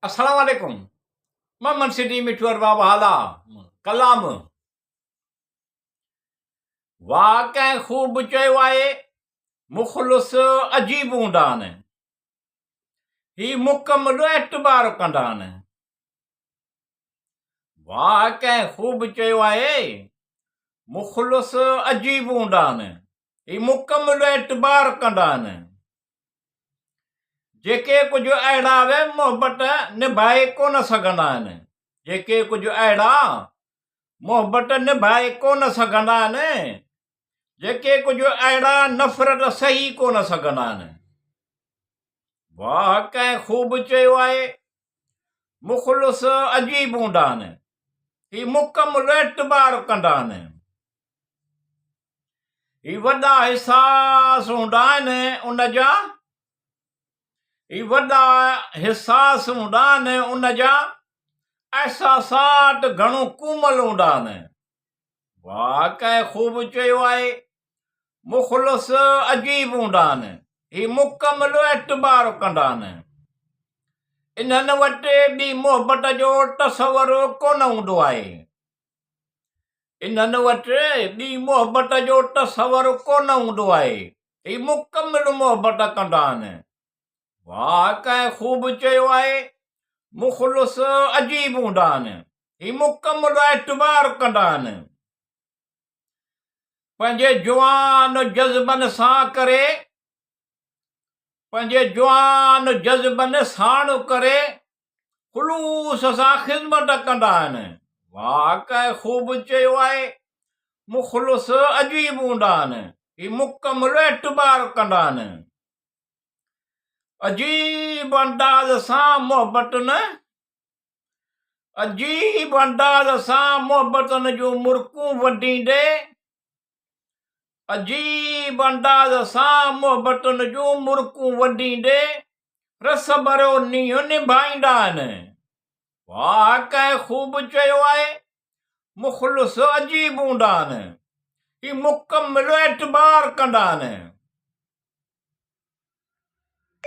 السلام عليڪم محمد سنڌي مٺو ارباب هالا ڪلام واھ ڪنهن خوب چيو آهي مخلص عجيب هوندا آهن هي مڪمل اعتبار ڪندا آهن واھ ڪنهن خوب چيو آهي مخلص عجيب هوندا آهن هي مڪمل اعتبار ڪندا آهن جيڪي ڪجهه اهڙا به محبت نڀائي ڪونه سگهندا آهن. جيڪي ڪجهه اهڙا محبت نڀائي ڪونه سگهندا آهن. جيڪي ڪجهه اهڙا نفرت سهي ڪونه سگهندا آهن. واهه ڪنهن خوب چيو آهي. مخلص عجيب هوندا آهن. هي مڪمل اعتبار ڪندا آهن. هي وڏا حساس هوندا آهن ان جا هي وڏا حساس هوندا آهن ان جا احساسات گهڻو ڪومل هوندا آهن واهه ڪنهن خوب چيو آهي مخلص عجيب هوندا آهن هي مڪمل اعتبار ڪندا آهن انهن وٽ ٻي محبت جو تصور ڪونه هوندو آهي انهن وٽ ٻي محبت جو تصور ڪونه هوندو آهي. هي مڪمل محبت ڪندا آهن. واهه ڪنهن خوب چيو آهي، مخلص عجيب هوندا آهن. هي مڪمل اعتبار ڪندا آهن. پنهنجي جوان جذبن سان ڪري پنهنجي جوان جذبن ساڻ ڪري خلوص سان خدمت ڪندا آهن. واهه ڪنهن خوب چيو آهي، مخلص عجيب هوندا آهن، هي مڪمل اعتبار ڪندا آهن. عجيب انداز سان محبتن عجيب انداز سان محبتن جون مرڪون ونڊيندي عجيب انداز سان محبتن جون مرڪون ونڊيندي رس ڀريو نينهن نڀائيندا آهن. واهه ڪنهن خوب چيو آهي، مخلص عجيب هوندا آهن. هي مڪمل اعتبار ڪندا آهن.